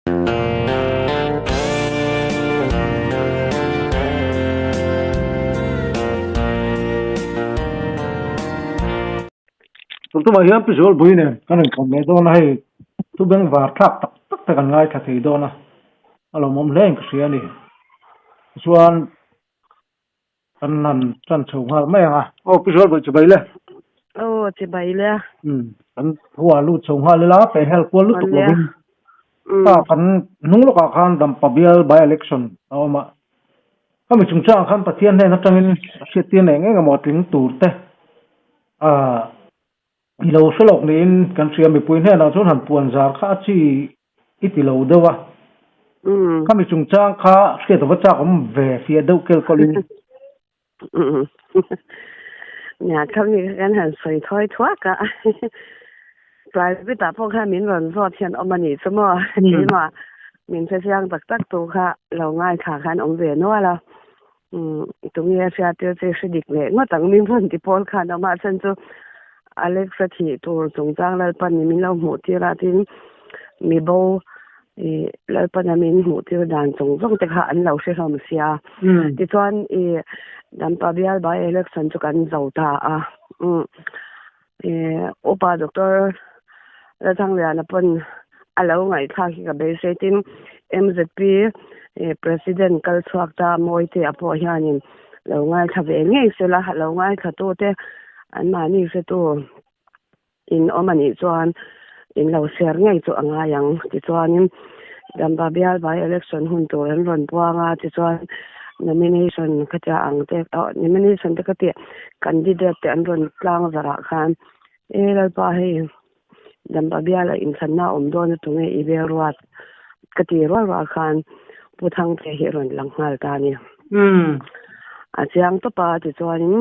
Tuntumah hian Pi Zualbui nen kan rawn kawm leh dawn a, hei thu bengvar thlak tak tak te kan ngaithla thei dawn a, a lawmawm hle in ka hria a ni. Tichuan kan han tan chho nghal mai ang a. Aw Pi Zualbui chibai le. Aw chibai le. Umm kan thu ah lut chho nghal ila pehhel kual lutuk lovin ta kan hnung lawkah khan Dampa bial by election a awm a. Khami chungchangah khan Pathian hnen atangin a hriattir nei ngei emaw tling tur te ah i lo hre lawk niin kan hria mipui hnenah chuan han puan zar kha a chi i ti lo deuh a. Khami chungchang kha hriat ava chak awm ve fiah deuh kel kawlhin. Nia khami kha kan han sawi thawi thuak a. Private ah pawh khan min rawn zawt hian awm a nih chu maw keimah min hre chiang tak tak tu kha lo ngaithla khan awm ve nual a. Tunge a hria tir che hre dik leh ngawt ang min rawn ti pawl khan awm a chhan chu Alex a thih tur chungchang Lalpan nih min lo hmuh tir a tin mi bo ih Lalpan a min hmuh tir dan zawng zawng te kha an lo hre hlawm sia. Tichuan ih Dampa bial by election chu kan zo ta a. Ih Upa Doctor Lalthangliana pawn a lo ngaihthlak hi ka beisei tin MZP ih President kal chhuak ta Mawitea pawh hianin lo ngaithla ve ngei sela lo ngaithla tute anmahni hretu in awm a nih chuan in lo share ngei chu a ngai ang tichuanin Dampa bial by election hun tur an rawn buang a tichuan nomination khatia ang te oh nomination te ka tih candidate te an rawn tlang zarh ah khan e Lalpa hei Dampa bial a inthlanna a awm dawn a tunge i bel ruat ka ti rual rual khan Pu Thangte hi a rawn lang nghal ta a ni. A chiang tawp a tichuanin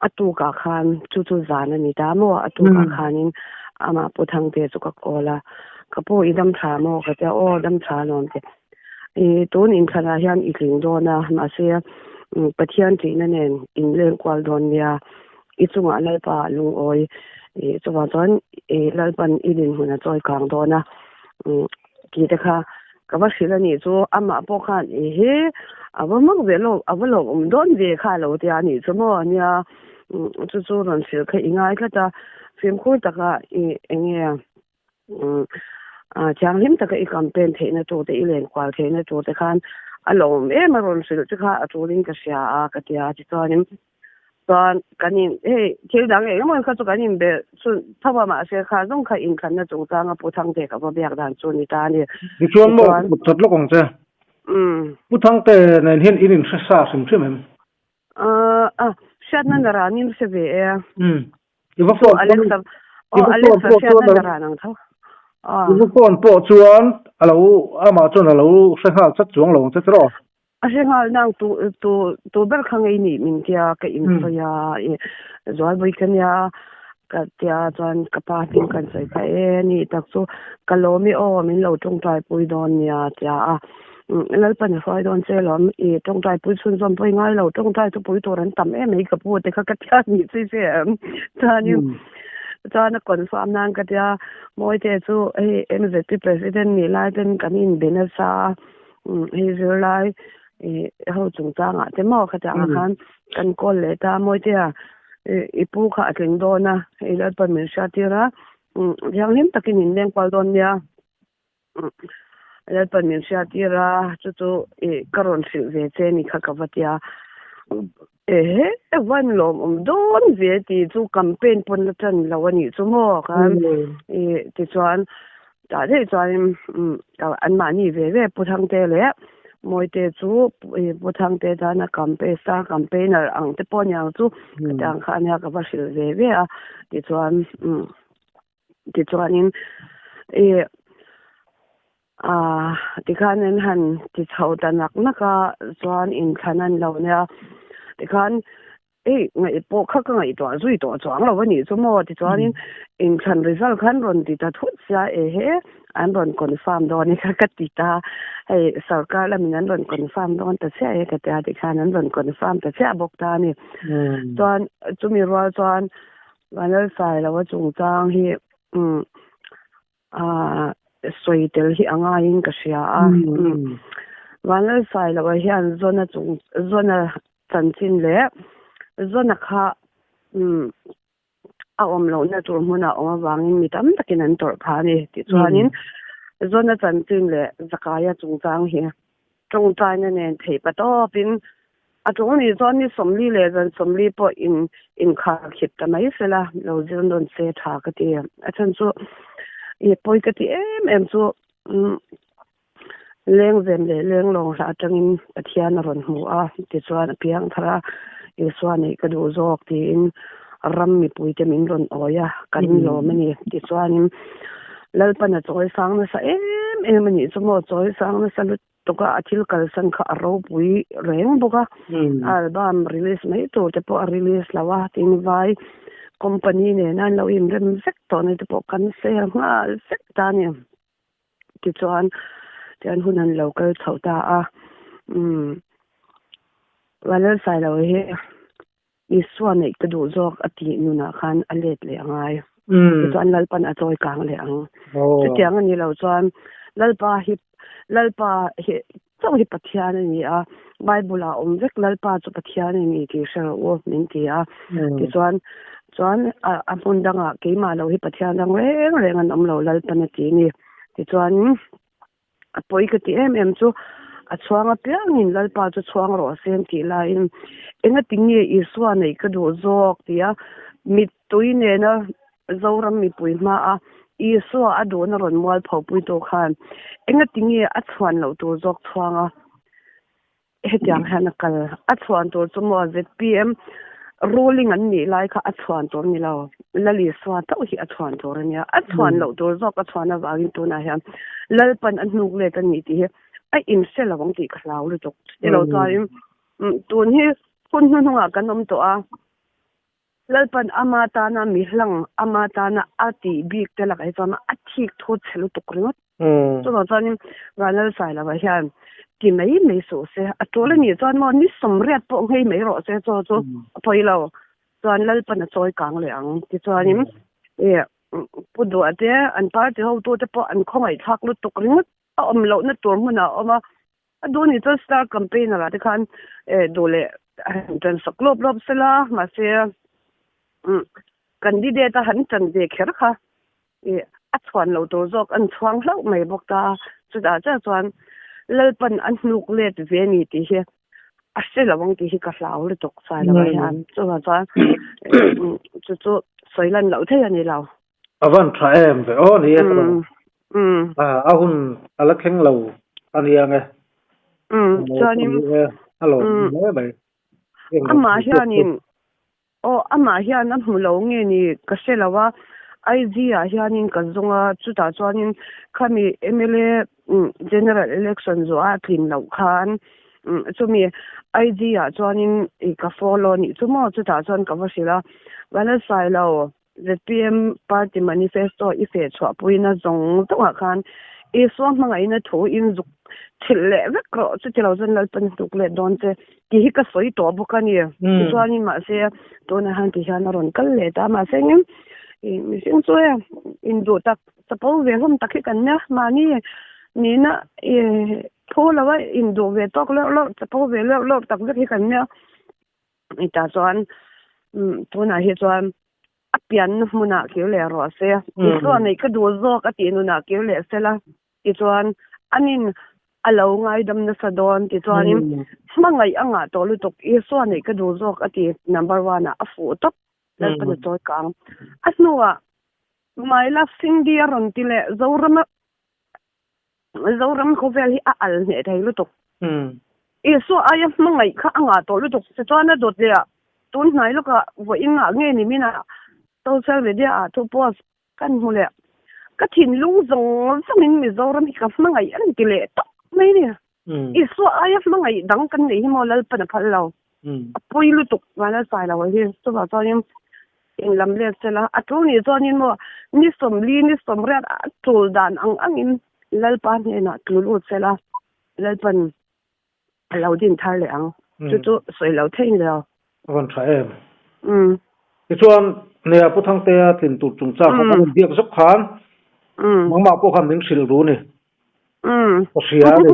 a tukah khan chu chu zan a ni ta maw a tukah khanin amah Pu Thangte chu ka call a ka pu i dam tha maw ka tia aw dam tha alawm ti i tun inthlanah hian i tling dawn a mahse Pathian tihna nen in leng kual dawn nia i chungah Lalpa a lungawi i chuvang chuan i Lalpan i dinhmun a chawi kang dawn a tih te kha ka va hrilh a nih chu amah pawh khan i he a va mak ve lawk a va lawk awm dawn ve kha lo tia a nih chu maw nia chu chu rawn hrilh kha i ngai tlat a fimkhur taka i eng nge thianghlim taka i campaign theihna tur te i lenkual theihna tur te khan a lawm em a rawn hrilh che kha a tulin ka hria a ka tia tichuanin chuan kan in hei thil dang eng emaw kha chu kan in belh chu tho a mahse kha zawng kha inthlanna chungchang a Pu Thangte ka va biak dan chu ni ta a ni. Tichuan maw kut that lawk ang che. Pu Thangte nen hian in inhre sa hrim hrim em? A hriatna na ranin hre ve e. I va phone Alexa aw Alexa hriatna na ran ang tho. I va phone pawh chuan a lo amah chuan a lo hre nghal chat chuang lo ang che tiraw? A hre nghal nang tu tu tu ber kha ngei nih min tia ka insawi a i Zualbui ka nia ka tia chuan ka pa hming kan sawi kha e ni tak chu ka lawm i aw min lo tawngtai pui dawn nia tia a Lalpan a hruai dawn che lawm i tawngtai pui chhunzawm pawh i ngai lo tawngtai chu pui tur an tam em mai ka pu te kha ka tia nih chi che em chuanin chuan a confirm nan ka tia Mawite chu hei MZP president nih lai ten kan inbe nasa a. Hei zirlai ih ho chungchangah te maw khatiang ah khan kan call leh ta Mawitea ih i pu kha a tling dawn a hei Lalpan min hriat tir a thianghlim takin in leng kual dawn nia Lalpan min hriat tir a chu chu ih ka rawn hrilh ve che ni kha ka va tia ehe van lawmawm dawn ve tih chu campaign pawn la tan lo a nih chu maw khan ih tichuan Tah daih chuanin anmahni ve ve Pu Thangte leh Mawite chu Pu Thangte tana campaign star campaigner ang te pawh aniang chu khatiang kha ania ka va hrilh ve ve a tichuan tichuanin ih ah tikhan an han ti chho ta nak nak a chuan inthlan an lo nia tikhan Ei, ngaih pawh kha ka ngaihtuah zui tawh chuang lo a nih chu maw? Tichuanin inthlan result khan rawn ti ta thut sia, ehe, an rawn confirm dawn e kha ka ti ta. Hei, sarkar lamin an rawn confirm dawn ta chiah e ka ti a, tikhan an rawn confirm ta chiah bawk ta a ni. Chuan chumi rual chuan Vanlalsailoa chungchang hi umm aah sawi tel hi a ngaiin ka hria a. Vanlalsailoa hian Zona chung Zona chanchin leh Zona kha a awm lohna tur hmunah awm avangin mi tam takin an tawrh phah a ni. Tichuanin Zona chanchin leh Zakaia chungchang hi tawngtaina nen theih pa tawpin a ṭawng nih chuan ni 40 leh zan 40 pawh in inkharkhip ta mai sela lo zir nawn se tha ka ti. A chhan chu i pawi ka ti em em chu Lengzem leh lenglawng hla atangin Pathian a rawn hmu a, tichuan a piang thar a, Isua neih ka duh zawk tiin ram mipuite min rawn awi a, kan lawm a ni. Tichuanin Lalpan a chawi sang nasa em em a nih chu maw, chawi sang nasa lutuk a, a thil kalsan kha a ropui reng bawk a, album release mai tur te pawh a release lo a, tin vai company nena an lo inrem vek tawh na te pawh kan sel nghal vek ta a ni. Tichuan, tian hun an lo kal chhoh ta a, umm Vanlalsailo hi Isua neih ka duh zawk a tih nunah khan a let leh a ngai. Tichuan Lalpan a chawi kang leh ang. Chutiang a nih loh chuan Lalpa hi Lalpa hi chauh hi Pathian a ni a, Bible ah awm vek Lalpa chu Pathian a ni tih hre rawh u min ti a. Tichuan chuan a hmun dangah keimah lo hi Pathian dang reng reng an awm lo Lalpan a ti a ni. Tichuan a pawi ka ti em em chu a chhuang apiangin Lalpa chu chhuang rawh se an tih laiin engatinge Isua neih ka duh zawk tia mittui nena Zoram mipui hmaa Isua a duhna rawn mual phopuitu khan engatinge a chhuan loh tur zawk chhuang a, hetiang hian a kal. A chhuan tur chu maw zpm ruling an nih lai kha a chhuan tur ni lo, Lal Isua chauh hi a chhuan tur a nia. A chhuan loh tur zawk a chhuan avangin tunah hian Lalpan a hnuk let a ni tih hi a inhre lo ang tih ka hlau lutuk. Chutilo chuanin tun hi hun hnuhnungah kan awm tawh a. Lalpan ama tana mi hlang, ama tana a tih bik te lakah hi chuan a thik thu chhe lutuk ringawt. Chuvang chuanin Vanlalsailova hian ti mai mai suh se, a tul a nih chuan maw ni 80 pawh nghei mai rawh se chaw chu a pawi lo. Chuan Lalpan a chawi kang leh ang. Tichuanin Pu Duah te, an party hotute pawh an khawngaihthlak lutuk ringawt a awm lohna tur hmunah a awm a. A duh nih chuan star campaigner ah te khan duh leh a han tan sak lawp lawp sela, mahse candidate a han tan ve kher kha a chhuan lo tur zawk an chhuang hlauh mai bawk ta. Chutah chiah chuan Lalpan a hnuk let ve a ni tih hi a hre lo ang tih hi ka hlau lutuk Sailova hian. Chuvang chuan chu chu sawi lan loh theih a ni lo. A van tha em ve aw ni e a hun a la thleng lo a nia nge chuanin a lo hle mai amah hianin aw amah hian a hmu lo nge ni ka hre lo a IG ah hianin ka zawng a chutah chuanin khami MLA general election zawh a tlin loh khan chumi IG ah chuanin ka follow nih chu maw chutah chuan ka va hrilh a Vanlalsailo Zpm party manifesto i feh chhuahpuina zawng zawngah khan Isua hmangaihna thu in zuk chhilh leh vek rawh, chuti lo chuan Lalpan hnuk let dawn che tih hi ka sawi tawh bawk a ni. Tichuanin mahse tunah hian ti hian a rawn kal leh ta, mahse engin mihring chu e induh tak chapo ve hlawm tak hi kan nia, mahni nihna i phu lo a induh ve tawk leuh leuh chapo ve leuh leuh tak vek hi kan nia. Tah chuan tunah hi chuan a pianna hmunah kir leh rawh se. Isua neih ka duh zawk a tih nunah kir leh sela tichuan anin a lo ngaidam nasa dawn tichuanin hmangaih a ngah tawh lutuk Isua neih ka duh zawk a ti number one ah a fuh tawp Lalpan a chawi kang. A hnuah My love Cindy a rawn ti leh Zorama Zoram khawvel hi a al hneh thei lutuk. Isua aia hmangaih kha a ngah tawh lutuk. Tichuan a dawt leh ah tun hnai lawkah vawiin ngah nge ni min ah social media ah thu post kan hmu leh ka thinlung zawng zawngin Mizoram hi ka hmangaih an ti leh tawp mai ni. Isua aia hmangaih dang kan neih hi maw Lalpan a phal lo. A pawi lutuk Vanlalsai lo hi. Chuvang chuanin in lam let sela a tul nih chuanin maw ni 40 ni 80 a tul dan ang angin Lalpa hnenah tlu lut sela Lalpan a lo din thar leh ang. Chu chu sawi lo thei ni lo. A van tha em. Tichuan nia Pu Thangtea tlin tur chungchang kha kan inbiak zawk khan. Nangmah pawh khan min hrilh ru ni. Ka hria a ni.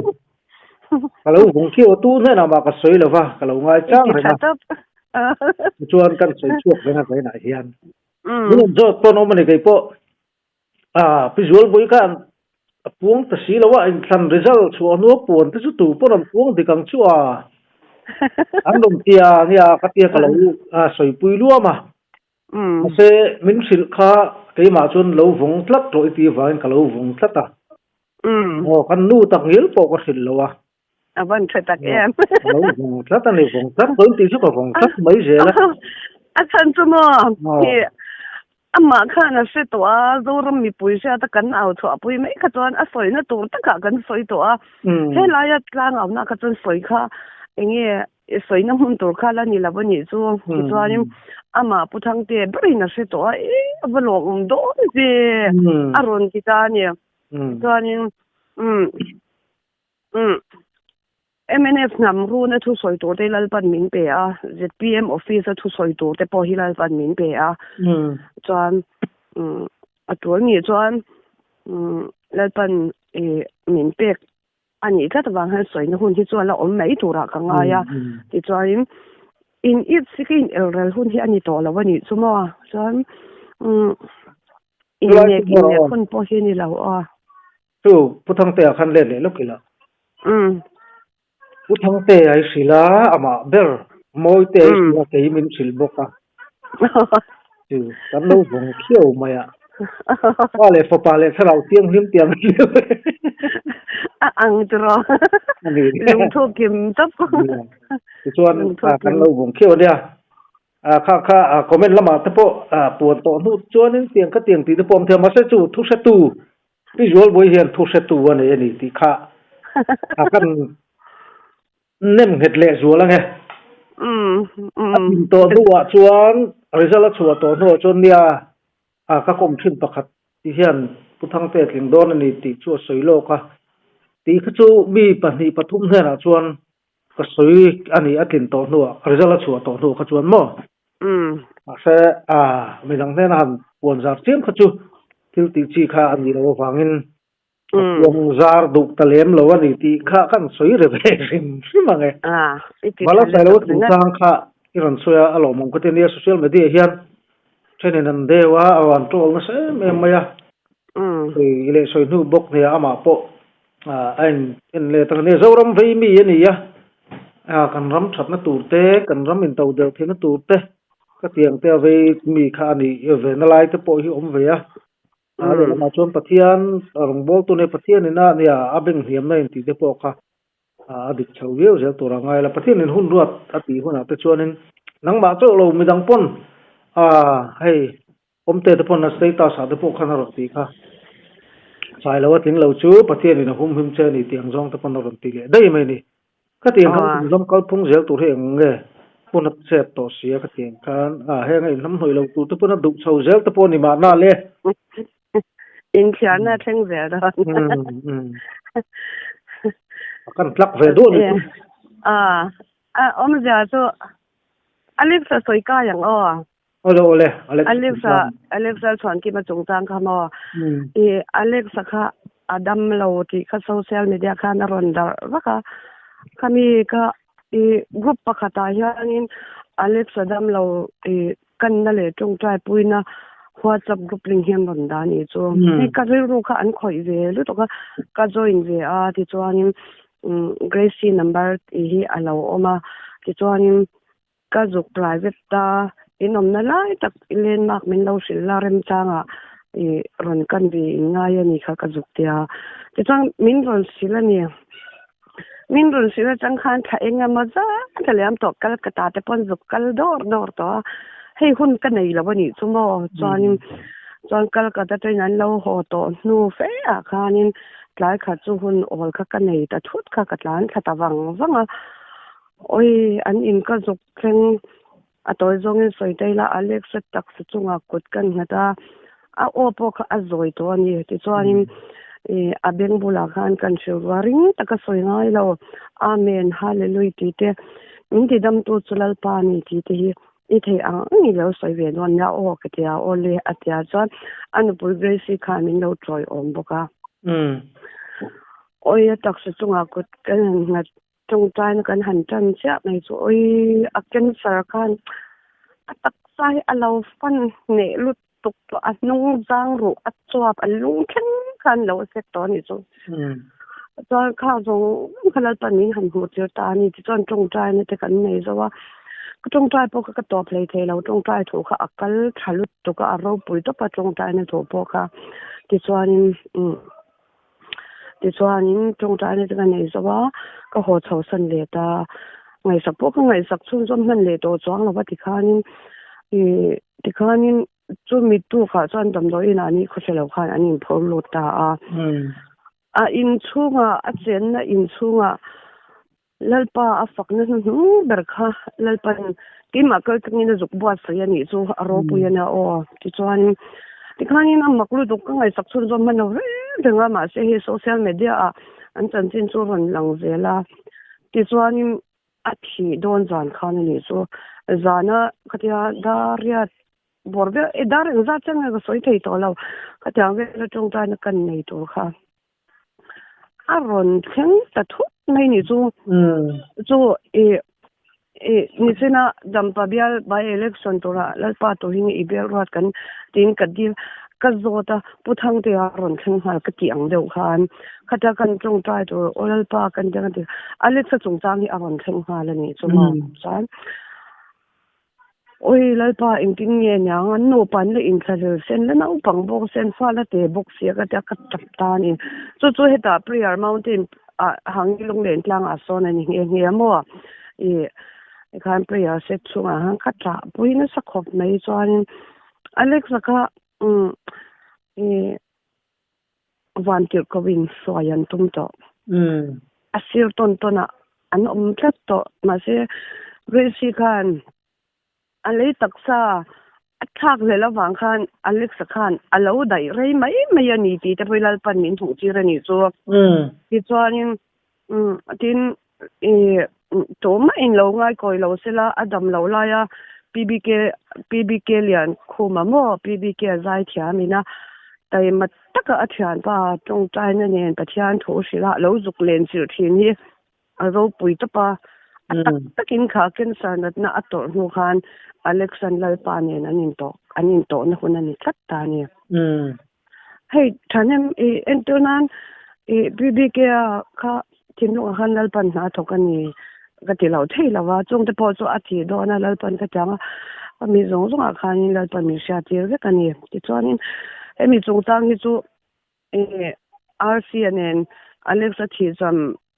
Ka lo vung khiau a, tu hnenah mah ka sawi lo va, ka lo ngai chang reng a. Tichuan kan sawi chhuak reng a vainah hian. Min rawn zawt pawn awm a ni kei pawh. A Pi Zualbui khan a puang ta si lo a, inthlan result chhuah hnua puan te chu tu pawn an puang dik ang chu a. An rawn ti a nia ka tia ka lo sawipui luam a. Mahse min hrilh kha keimah chuan lo vawng tlat rawh i tih avangin ka lo vawng tlat a. Aw kan nu tak ngil pawh ka hrilh lo a. A van tha tak em. Ka lo vawng tlat a ni, vawng tlat dawn tih chu ka vawng tlat mai zel a. A chhan chu maw, hi amah khan a hre tawh a, Zoram mipui hriat a kan au chhuah pui mai kha chuan a sawina tur takah kan sawi tawh a. Helaia tlang auhna kha chuan sawi kha enge sawina hmun tur kha la ni lo a nih chu. Tichuanin amah Pu Thangte berin a hre tawh a, e a va lawmawm dawn ve a rawn ti ta a ni. Tichuanin umm. Umm. Mnf hnam runa thusawi tur te Lalpan min pe a, zpm office a thusawi tur te pawh hi Lalpan min pe a. Chuan umm a tul nih chuan umm Lalpan ih min pek a nih tlat avang hian sawina hun hi chu a la awm mai turah ka ngai a. Tichuanin in it sik a in elrel hun hi a ni tawh lo a nih chu maw. Chuan umm innek innek hun pawh hi a ni lo aw. Chu Pu Thangtea khan let leh lawk ila. Pu Thangtea i hrilh a, amah ber Mawitea i hrilh a, kei min hrilh bawk a. Chu kan lo vawng khiau mai a. Pa leh fapa leh thlarau thianghlim tiang a hliau e. A ang tiraw. A ni. Lungthu kim tawp. Tichuan kan lo vawng khiau a nia. A kha kha a comment lamah te pawh a puan tawh hnu chuanin tiang kha tiang tih te pawh a awm thei a, mahse chu thu hretu Pi Zualbawi hian thu hretu a nei a ni tih kha a kan nem nghet leh zual ang e. A tin tawh hnuah chuan result a chhuah tawh hnuah chuan nia a ka kawm thin pakhat ti hian Pu Thangte tling dawn a ni tih chu a sawi lawk a, tih kha chu mi pahnih pathum hnenah chuan Ka sawi a ni, a tlin tawh hnuah, result a chhuah tawh hnuah kha chuan maw? Mahse, a midang hnena han puan zar chiam kha chu thil tih chi kha a nih loh avangin ka puang zar duh ta lem lo a ni tih kha kan sawi re ve hrim hrim ang e. Bala Sailo chungchang kha i rawn sawi a, a lawmawm ka ti a nia, social media hian thenin an deu a, a rawn troll nasa em em mai a, sawi leh sawi hnu bawk nia amah pawh a in en let a nia Zoram vei mi a ni a kan ram thatna tur te kan ram in to deuh theihna tur te ka tiang te a vei mi kha a ni ve na lai te pawh hi awm ve a a lehlamah chuan Pathian a rawngbawltu nia Pathian ina nia a beng hniamna in tih te pawh kha a dik chhoh viau zel tur a ngai la Pathian in hun ruat a tih hunah te chuanin nangmah chauh lo midang pawn a hei Awmte te pawn a status ah te pawh khan a rawn tih kha. Chai lo a tling lo chu Pathian in a humhim che a ni tih ang zawng te pawn a rawn ti leh daih mai ni. Khatiang khan kum lam kalphung zel tur hi eng nge hun a chep tawh si a khatiang khan a heng a inhlamhnawih lo tur te pawn a duh chho zel te pawh a ni mahna le. Inthiarna a thleng zel dawn. A kan tlak ve duah ni chu. A awmzia chu Alexa sawi kai ang aw. Awle awle, Alex Alexa Alexa chuan kima chungchang kha maw? I Alexa kha a dam lo tih kha social media khan a rawn darh vak a. Khami kha i group pakhatah hianin Alexa dam lo i kanna leh tawngtai puina WhatsApp group link hian rawn dah a nih chu. Hei ka rilru kha an khawih ve lutuk a, ka join ve a tichuanin Gracie number tih hi a lo awm a, tichuanin Ka zuk private ta in awmna lai tak i landmark min lo hrilh la remchangah i rawn kan ve in ngai a ni kha ka zuk tia. Tichuan min rawn hrilh a ni. Min rawn hrilh atang khan thla eng emaw zat a liam tawh kal ka ta te pawn zuk kal dawr dawr tawh a. Hei hun ka nei lo a nih chu maw chuanin chuan Kolkata train an lo haw tawh hnu fe ah khanin tlai khat chu hun awl kha ka nei ta thut kha ka tlan thla ta vang vang a. Awi, an in ka zuk thleng a tawi zawngin sawi ta ila Alex-a taksa chungah kut kan nghat a, a aw pawh kha a zawi tawh a ni. Tichuanin ih a beng bulah khan kan hrilh ruah ring taka sawi ngai lo, Amen, Hallelujah tih te, min tidamtu chu Lalpa a ni tih te hi. I thei ang ang i lo sawi ve dawn nia aw ka ti a, aw le a ti a chuan a nupui Grace-i khan min lo chawi awm bawk a. Awi a taksa chungah kut kan han nghat tawngtaina kan han tan chiah mai chu awi a cancer khan a taksa hi a lo fan hneh lutuk tawh a hnung zang ruh a chuap a lung thleng khan lo a set tawh a nih chu. Chuan kha zawng zawng kha Lalpan min han hmuh tir ta a ni tichuan tawngtaina te kan nei zo a, ka tawngtai pawh kha ka tawp hlei thei lo tawngtai thu kha a kal tha lutuk a a ropui tawp a tawngtaina thu pawh kha tichuanin umm tichuanin tawngtaina te ka nei zo a ka haw chho san leh ta ngaihsak pawh ka ngaihsak chhunzawm hman leh tawh chuang lo va tikhanin ih tikhanin Chu mi tukah chuan damdawi inah ni khawhre lo khan an inphur lut ta a. A inchhungah, a chenna inchhungah Lalpa a fakna hnuhnung ber kha Lalpan keimah kal tangin a zuk buatsaih a nih chu a ropui a nia aw. Tichuanin tikhanin a mak lutuk ka ngaihsak chhunzawm hman lo reng reng a, mahse hei social media ah an chanchin chu rawn lang zel a. Tichuanin A thih dawn zan khan a nih chu. Zana khatia dar riat bawr vel e dar engzat chiang nge ka sawi thei tawh lo. Khatiang vela tawngtaina kan nei tur kha a rawn thleng ta thut mai nih chu. Chu i i nichina Dampa bial by election tura Lalpa tuhin i bial ruat kan tiin ka dil ka zawt a Pu Thangtea a rawn thleng nghal ka tih ang deuh khan khata kan tawngtai tur aw Lalpa kan ti ang a ti Alexa chungchang hi a rawn thleng nghal a nih chu maw chuan awi Lalpa engtin nge niang an nupa an la inthlahlel sen la naupang bawk sen fa la te bawk sia ka tia ka tap ta a ni chu chu hetah prayer mountain ah hangi lunglen tlangah sawn a ni nghe nghe a maw ih tikhan prayer set chhungah khan ka tah pui nasa khawp mai chuanin Alexa kha Umm i van tirh ko in hruai an tum tawh. A sir tawn tawn ah an awm tlat tawh. Mahse Gracie khan a lei taksa a thlak hlel avang khan Alex-a khan a lo daih rei mai mai a ni tih te pawh hi Lalpan min hmuh tir a nih chu. Tichuanin umm tin i tumah in lo ngaikawi lo sela a dam lo laia PBK PBK lian khuma maw PBK a zai thiam ina taima taka a thianpa tawngtaina nen Pathian thu hrilh a lo zuk len chilh thin hi a ropui tawp a a tak takin kha cancer natna a tawrh hnu khan Alexan Lalpa nen an intawh an intawhna hun a ni tlat ta a ni. Hei thahnem i entir nan i BBK a kha thinlungah khan Lalpan hna thawk a ni ka ti lo thei lo va, chungte pawh chu a thih dawn a Lalpan ka tiang a, a mi zawng zawngah khanin Lalpan min hriattir vek a ni. Tichuanin hemi chungchang hi chu i RC-a nen Alex-a thih chuan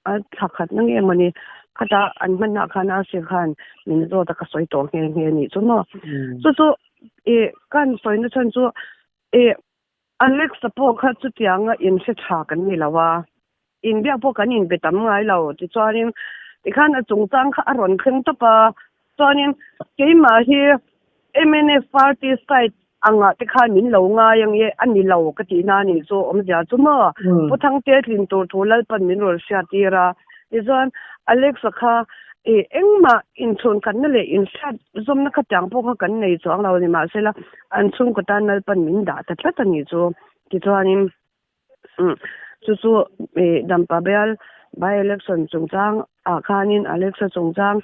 a thla khat na nge mawni khata an hmanna khan RC khan min zawt a ka sawi tawh nghe nghe a nih chu maw. Chu chu i kan sawina chhan chu E, Alex-a pawh kha chutianga inhre tha kan ni lo a, inbiak pawh kan inbe tam ngai lo. Tichuanin tikhan a chungchang kha a rawn thleng tawp a, chuanin keimah hi mnf party side angah te khan min lo ngai ang e, a ni lo ka tihna a nih chu awmzia chu maw. Pu Thangte tlin tur thu Lalpan min rawn hriattir a, tichuan Alex-a kha e engmah inchhunkhatna leh inhriat zawmna khatiang pawh kha kan nei chuang lo a ni mahsela An chhungkaw tan Lalpan min dah ta tlat a nih chu. Tichuanin chu chu Dampa bial by election chungchang ah khanin Alexa chungchang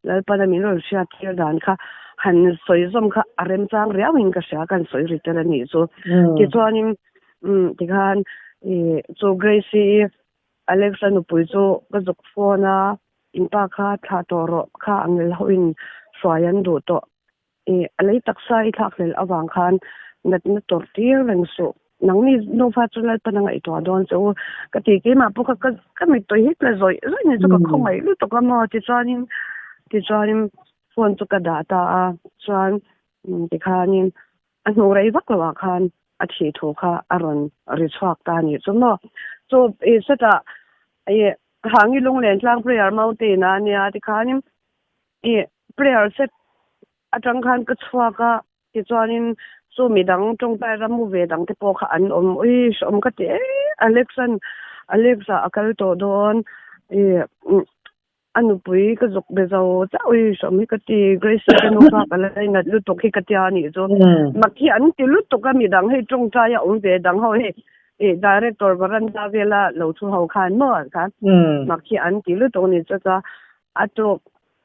Lalpana min rawn hriat tir dan kha han sawi zawm kha a remchang riau in ka hria kan sawi ri tel a nih chu. Tichuanin tikhan chu Gracie-i Alexa nupui chu ka zuk phone a, in pa kha thlah tawh rawh kha angel ho in hruai an duh tawh. I a lei taksa i thlak hlel avang khan natna tawrh tir reng suh. Nangni nufa chu Lalpan a ngaihtuah dawn che u. Ka ti keimah pawh kha ka ka mittui hi tla zawih zawih ni chu ka khawngaih lutuk a maw tichuanin tichuanin phone chu ka dah ta a chuan tikhanin a hnu rei vak loah khan a thih thu kha a rawn ri chhuak ta a nih chu maw. Chu i setah i Hangi Lunglen Tlang Prayer Mountain a nia tikhanin I prayer set atang khan ka chhuak a, tichuanin chu midang tawngtai ram mu ve dang te pawh kha an awm ui hrehawm ka ti e Alex-a'n Alex-a a kal tawh dawn i A nupui ka zuk be zo chauh i hrawm hi ka ti, Gracie ka nu kha ka lainat lutuk hi ka tia a nih chu. Mak hi an ti lutuk a, midang hei tawngtai a awm ve dang ho hei i director varanda vela lo thu ho khan maw khan mak hi an ti lutuk a ni chu chuan a tuk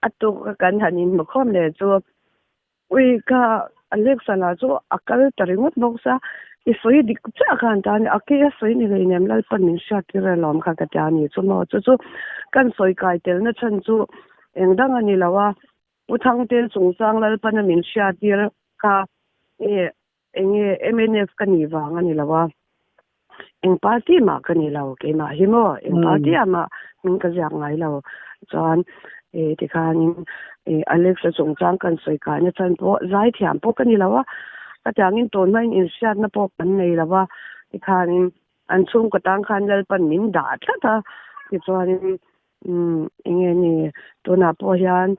a tuk a kan han inhmu khawm leh chu Ui ka Alexa lah chu a kal ta ringawt bawk sia, i sawi dik chiah khan ta a ni, a ke a sawi ni hlei nem Lalpan min hriat tir alawm kha ka tia a ni chu maw, chu chu kan sawi kai telna chhan chu eng dang a ni lo a, U Thangte chungchang Lalpana min hriat tir kha e eng nge mnf ka nih vang a ni lo a, eng party mah ka ni lo keimah hi maw eng party ah mah hming ka ziak ngai lo chuan eh tikhanin eh Alex-a chungchang kan sawi kaina chhan pawh zaithiam pawh ka ni lo a ka tiangin tun hmain inhriatna pawh kan nei lo a tikhanin an chhungkaw tang khan Lalpan min dah tlat a tichuanin Umm enge ni tunah pawh hian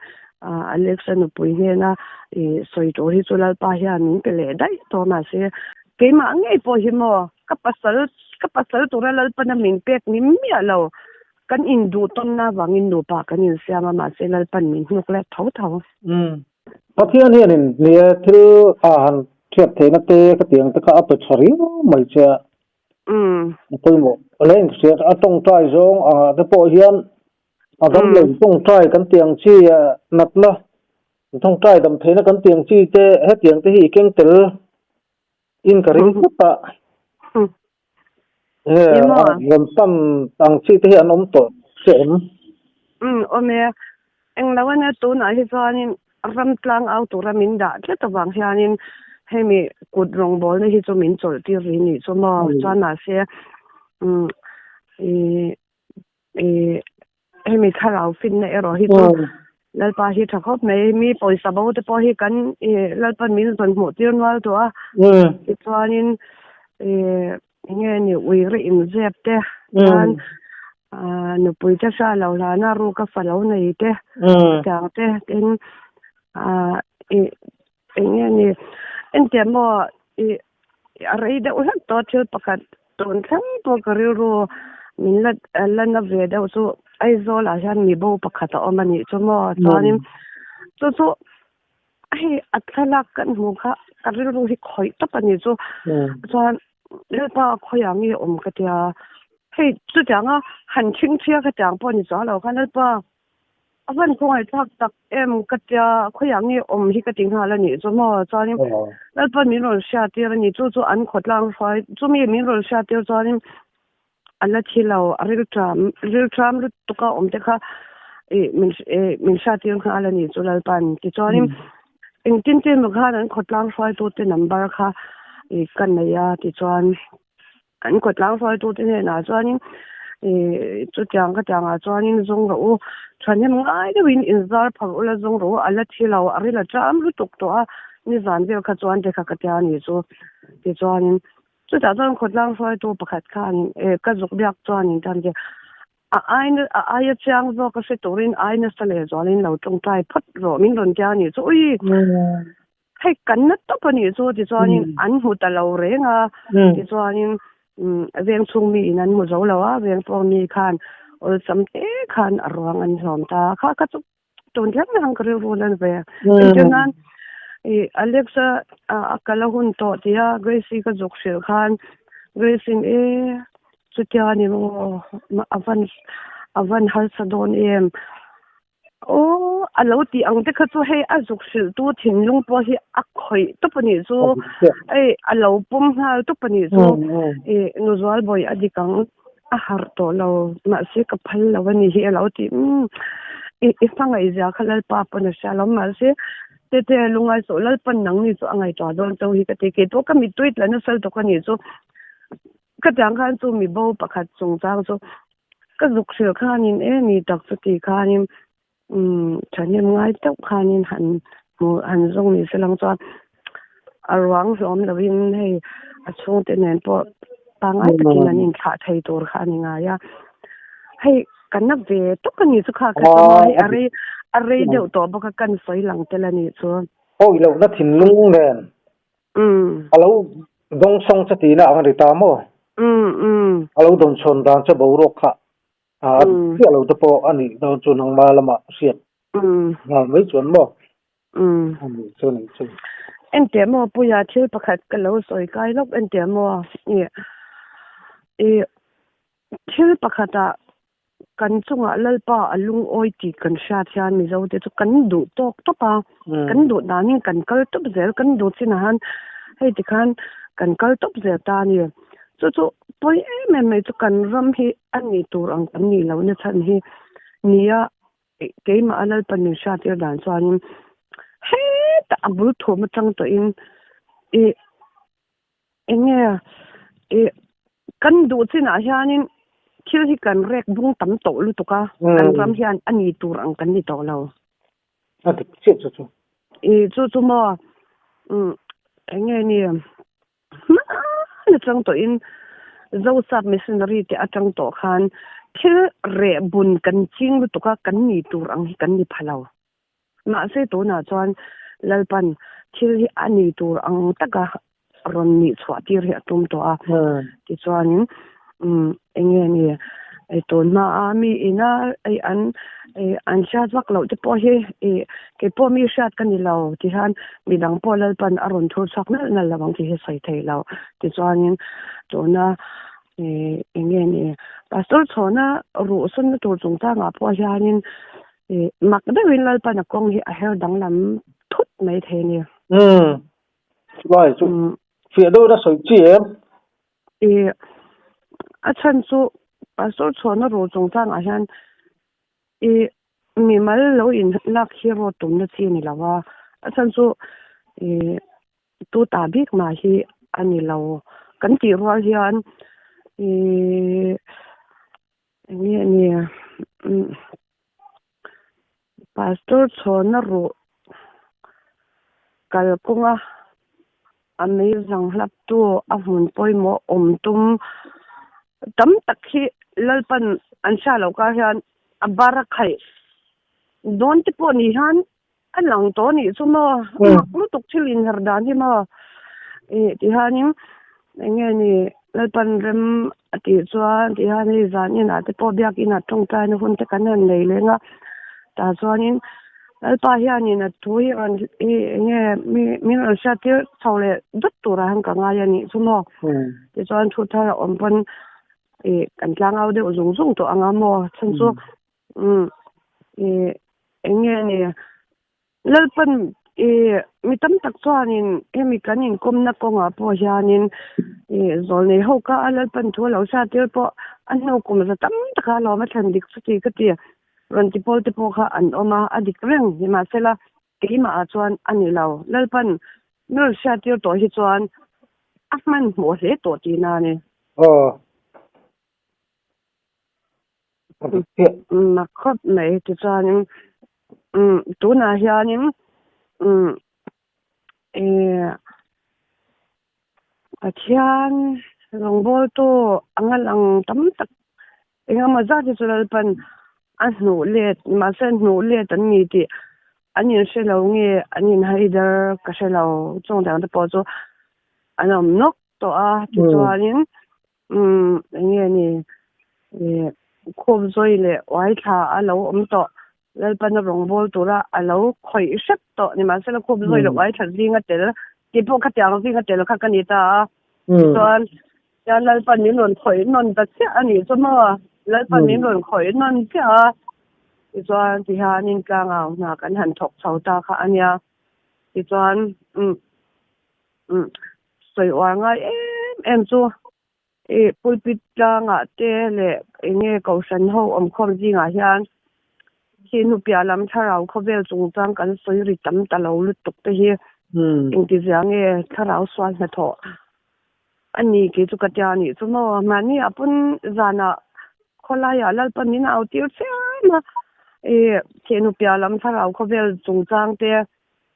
Alexa nupui hnena i sawi tur hi chu Lalpa hian min pe leh daih tawh mahse keimah ngei pawh hi maw ka pasal ka pasal tura Lalpana min pek ni miah lo kan induh tawnna avangin nupa kan insiam a mahse Lalpan min hnuk leh tho tho. Umm Pathian hianin ni e thil a han hriat theihna te ka tih ang te kha a pe tha riau mai che a. A pawimawh hle in hriat a tawngtai zawng angah te pawh hian a dam lo tawngtai kan tih ang chi natna tawngtai dam theihna kan tih ang chi te hetiang te hi i keng tel in ka ring tlat a nge rawn pan ang chi te hi an awm tawh che em? Umm awm e, englo ania tunah hi chuanin Ram tlang au tura min dah tlat avang hianin hemi kut rawngbawlna hi chu min chawlh tir rih nih chu maw? Chuan mahse umm ih ih hemi thlarau finna erawh hi chu Lalpa hi tha khawp mai. Mi pawisa bo te pawh hi kan ih Lalpan min zawn hmuh tir nual tawh a. Tichuanin ih enge ni uire inzep te chuan nupui te hria lo hlana ruka fa lo nei te chutiang te tin ih enge ni engtiang maw ih a rei deuh hlek tawh thil pakhat tun thleng pawh ka rilru min la la na ve deuh chu Aizawl ah hian mibo pakhat a awm a nih chu maw chuanin chu chu Hei a thlalak kan hmuh kha ka rilru hi khawih tawp a ni chu. Chuan Lalpa khawiah nge awm ka tia. Hei chutianga han chhingchhia ka tiang pawh ni chuang lo khan Lalpa a van khawngaihthlak tak em ka tia khawiah nge awm hi ka ti nghal a nih chu maw. Chuanin Lalpa min rawn hriattir a ni chu chu an khawtlang hruai chumi min rawn hriattir chuanin a la thi lo a rilṭam rilṭam lutuk a awm te kha ih min ih min hriattir nghal a ni chu Lalpan tichuanin engtin tin emaw khan an khawtlang hruaitute number kha ih ka nei a tichuan an khawtlang hruaitute hnenah chuanin ih chutiang ka tiangah chuanin zawng rawh u thahnem ngai deuhin inzar phawrh ula zawng rawh u a la thi lo a ril a ṭam lutuk tawh a nizan vel kha chuan te kha ka tia a ni chu tichuanin. Chutah chuan khawtlang hruaitu pakhat khan eh ka zuk biak chuan in tan che a aina a aia chiang zawk a hre turin ai nasa leh zualin lo tawngtai phawt rawh min rawn tia a nih chu ui hei kan na tawp a nih chu tichuanin an hmu ta lo reng a tichuanin umm veng chhung mi in an hmu zo lo a veng pawh mi khan awlsam te khan a ruang an hlawm ta kha kha chu tun thleng thleng ka rilru lan ve entir nan i Alexa a kal a hun tawh tia Gracie ka zuk hrilh khan Grace in e chutia ni maw a van a van harsa dawn em aw a lo tih ang te kha chu hei a zuk hrilh tu thinlung pawh hi a khawih tawp a nih chu hei a lo pawm nghal tawp a nih chu i Nuzualbawi a dik ang. A harh tawh lo, mahse ka phal lo a ni hi a lo ti. Umm, i i hmangaih zia kha Lalpa pawn a hria lo, mahse tete lungai sawh Lalpan nang ni chu a ngaihtuah dawn chauh hi ka ti. Kei pawh ka mittui tla nasal tawk a nih chu. Ka tiang khan chu mi bo pakhat chungchang chu ka zuk hrilh khanin e ni tak chu ti khanin umm thahnem ngai deuh khanin han hmu han zawng ni se lang chuan a ruang hlawm lovin hei a chhungte nen pawh pangngai takin an inthlah thei tur kha a ni ngai a hei kan na ve tawk a ni chu kha ka chuan hei a rei a rei deuh tawh bawk a kan sawi lang tel a nih chu. Awi lohna thinlung nen a lo dawngsawng che tihna ang a ni ta maw? A lo dawnchhawn dan che boruak kha. A chiah lo te pawh a nih dawn chu nangma lamah hriat nghal mai chuan maw? A nih chu a nih chu. Enteh maw Puia thil pakhat ka lo sawi kai lawk enteh maw i i thil pakhatah kan chungah Lalpa a lungawi tih kan hriat hian Mizo te chu kan duh tawk tawp a, kan duh danin kan kal tawp zel, kan duh chinah hian hei tikhan kan kal tawp zel ta a ni. Chu chu pawi em em mai chu kan ram hi a nih tur ang kan nih lohna chhan hi nia keimah a Lalpa min hriattir dan chuanin hetah a bul thum atang tawhin ih Eng nge i kan duh chinah hianin thil hi kan rek bung tam tawh lutuk a, kan ram hian a ni tur ang kan ni tawh lo. A dik chiah chu chu. I chu chu maw umm eng nge ni hman atang tawhin Zosap missionary te atang tawh khan thil reh bun kan ching lutuk a, kan ni tur ang hi kan ni pha lo. Mahse tunah chuan Lalpan thil hi a ni tur ang taka rawn nih chhuah tir hi a tum tawh a. Tichuanin umm eng nge ni tun hmaa mi ina an an hriat vak loh te pawh hi ih kei pawh mi hriat ka ni lo ti hian midang pawh Lalpan a rawn thur chhuak nalh nalh lo ang tih hi sawi thei lo. Tichuanin tuna ih eng nge ni Pastor chhawna ruhsanna tur chungchangah pawh hianin I mak deuhin Lalpan a kawng hi a her danglam thut mai thei a ni. Umm, chulai chu fiah deuhin a sawi chi em? I a chhan chu Pastor chhuahna ru chungchangah hian i mimal lo in lak hi rawt tumna chi a ni lo a, a chhan chu i tu ta bik mah hi a ni lo. Kan tih rual hian i Enge a ni Pastor chhawna ruh kalkawnga a mei zang hlap tu a hmun pawimawh awm tum tam tak hi Lalpan an hria loh kar hian a bar a khaih dawn te pawh ni hian a lang tawh a nih chu maw a mak lutuk thil inher dan hi maw ih ti hianin eng nge ni Lalpan rem a tih chuan ti hian hei zan inah te pawh biakin ah tawngtaina hun te kan han nei leng a tah chuanin Lalpa hianin a thu hi rawn ih eng nge mi min rawn hriat tir chho leh dawt turah hian ka ngai a nih chu maw tichuan thu thar a awm pawn ih kan tlangau deuh zung zung tawh ang a maw chhan chu umm ih Eng nge ni? Lalpan i mi tam tak chuanin hemi kan inkawmna kawngah pawh hianin i zawlnei ho kha a Lalpan thu a lo hriat tir pawh a hnu kum za tam taka lawm a thlen dik chuti ka ti. Rawn ti pawl te pawh kha an awm a, a dik reng. Nimahsela keimah ah chuan a ni lo. Lalpan mi rawn hriat tir tawh hi chuan a hmanhmawh hle tawh tihna a ni. Aw. Mak khawp mai tichuanin tunah hianin ih Pathian rawngbawltu anga lang tam tak engemaw zat hi chu Lalpan a hnuh let mahse hnuh let an ni tih an inhre lo nge an inhaidar ka hre lo chung dang te pawh chu an awm nawk tawh a tichuanin. Umm eng nge ni ih khup zawi leh uai thla a lo awm tawh Lalpana rawngbâwl tura a lo khawih hrep tawh nimahsela khup zawi leh uai thla zinga tel tih pawh khatiang zinga tel kha ka ni ta a tichuan tian Lalpan min rawn khawih nawn ta chiah a nih chu maw Lalpan min rawn khawih nawn chiah a tichuan tihianin tlangau hna kan han thawk chho ta kha a nia tichuan umm umm Sawi uar ngai em em chu ih pulpit tlangah te leh eng nge kohhran ho awmkhawm zingah hian khi hnupiah lam thlarau khawvel chungchang kan sawi ri tam ta lo lutuk te hi engtizia nge thlarau sual hnathawh a ni kei chu ka tia a nih chu maw mahni ah pawn zanah khawlaiah Lalpan min au tir chiam a ih khi hnupiah lam thlarau khawvel chungchang te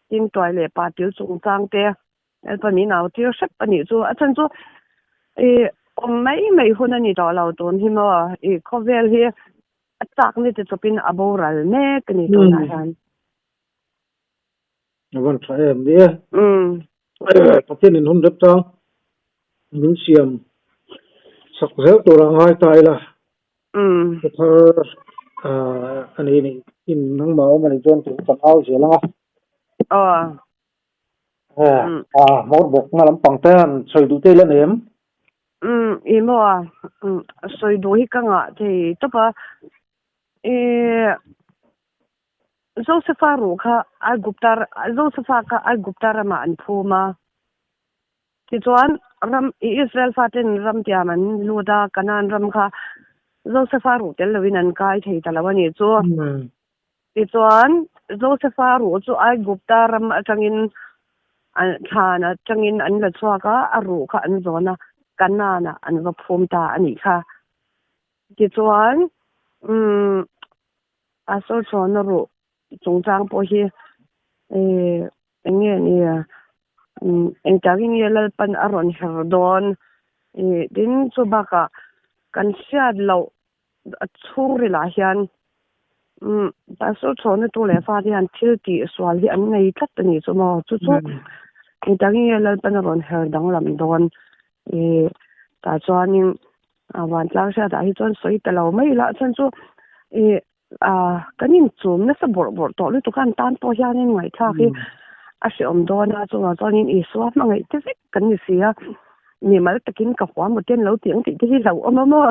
tin tuai leh pa til chungchang te. Lalpa min au tir hrep a nih chu. A chhan chu i awm mai mai hun a ni tawh lo tun hi maw? I khawvel hi a chak ni ti chawpin a boral mek a ni tunah hian. A van tha em ni e. Pathian in hun rep chang min siam sak zel tur a ngai ta ila. Um. Thu thar a nei nih in nangmah awm a nih chuan tih kan au zel ang a. Aw. A hmawr bawkna lampang te han sawi duh te ila nei em? Um, i maw a, um, sawi duh hi ka ngah thei tawp a. I Josefa ruh kha Aigupta, Josefa kha Aigupta ramah an phum a. Tichuan, ram, Israel faten ram tiam an lut a, Kanaan ram kha Josefa ruh tel loin an kai thei ta lo a nih chu. Tichuan, Josefa ruh chu Aigupta ram atangin thlan atangin an la chhuak a, a ruh kha an zawn a, Kanaan-ah an va phum ta a nih kha. Tichuan, umm, Pastor Chhawna ruh chungchang pawh hi eng nge ni engtiangin nge Lalpan a rawn her dawn tin chu bakah kan hriat loh a chhungril ah hian Pastor Chhawna tu leh fate hian thil tih sual hi an nei tlat a nih chu maw chu chu engtiangin nge Lalpan a rawn her danglam dawn tah chuanin vantlang hriatah hi chuan sawi ta lo mai ila chuan chu ih ah kan inchum nasa bawrh bawrh tawh lutuk a an tan pawh hianin ngaihthlak hi a hrehawm dawn a chungah chuanin Isua hmangaih te vek kan ni si a mimal takin ka huam maw te an lo tih ang tih te hi hlauhawm a maw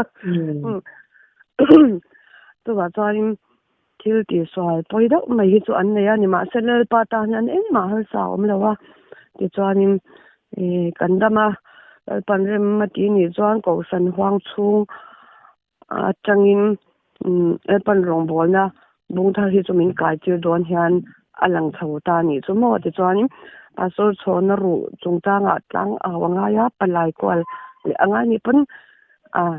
chuvah chuanin thil tihsual pawi deuh mai hi chu an nei a nimahse Lalpa tan hian engmah harsa a awm lo a tichuanin ih kan dam a Lalpan rem a tih nih chuan Kohhran huang chhung atangin Lalpan rawngbawlna bung thar hi chu min kai tir dawn hian a lang chho ta a nih chu maw tichuanin Pastor Chhawna ruh chungchangah tlang au a ngai a palai kual leh a ngai nih pawn ah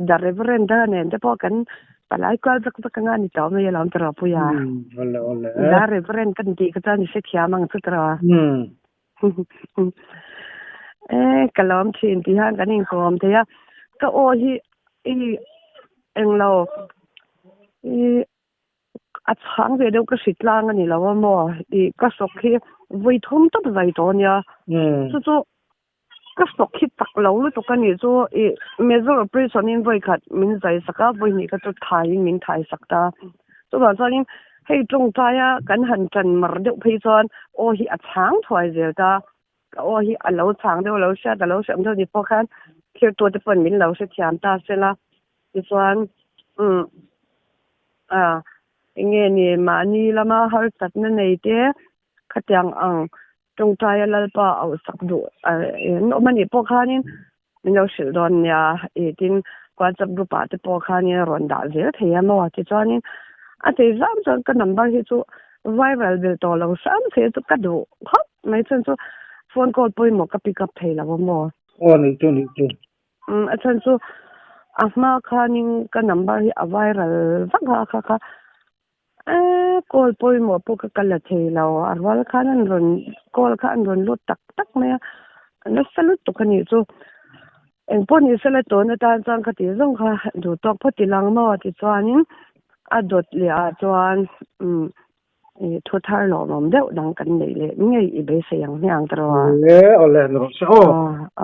The Reverend a nen te pawh kan palai kual vek vek anga ni tawh mai alawm tiraw Puia. Awle awle. The Reverend kan tih kha chuan i hrethiam ang chu tiraw. E ka lawm thin tih hian kan inkawm thei a, ka aw hi i englo i a chhang ve deuh ka hri tlang a ni lo a maw i ka hrawk hi vawi thum tawp zai tawh a nia chu chu Ka sawk hi tak lo lutuk a nih chu i major operation in vawi khat min zai sak a, vawi hnih kha chu thai in min thai sak ta. Chuvang chuanin hei tawngtai a kan han tan mar deuh phei chuan aw hi a chhang thuai zel ta. Ka aw hi a lo chhang deuh a lo hriat a lo hriam deuh ni pawh khan thirtu te pawn min lo hrethiam ta sela. Tichuan umm ah eng nge ni mahni lama harsatna nei te khatiang ang Tawngtaia Lalpa auh sak duh an awm a nih pawh khanin min lo hrilh dawn nia i tin WhatsApp group ah te pawh khanin a rawn dah zel thei a maw tichuanin a thei zam chuan ka number hi chu viral belh tawh lo hram se chu ka duh khawp mai chuan chu phone call pawimawh ka pick up thei lo a maw. Aw nih chu nih chu. Umm a chhan chu a hma khanin ka number hi a viral vak a kha kha Eee call pawimawh pawh ka kal la thei lo, a rual khan an rawn call kha an rawn lut tak tak mai a, a nasa lutuk a nih chu. Engpawh ni sela tun atan chuan ka tih zawng kha duh tawk phawt i lang maw tichuanin a dawt leh ah chuan umm ih thu thar lawmawm deuh dang kan neih leh ngei i beisei ang hmiang ta rawh a. Awle awle ni rawh se aw.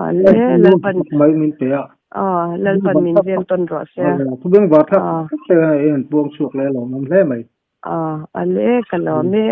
Awle Lalpan mai min pe a. Aw, Lalpan min veng tawn rawh se. Thu beng var thlak hle mai, en puang chhuak leh a lawmawm hle mai. Aw, ale ka lawm e.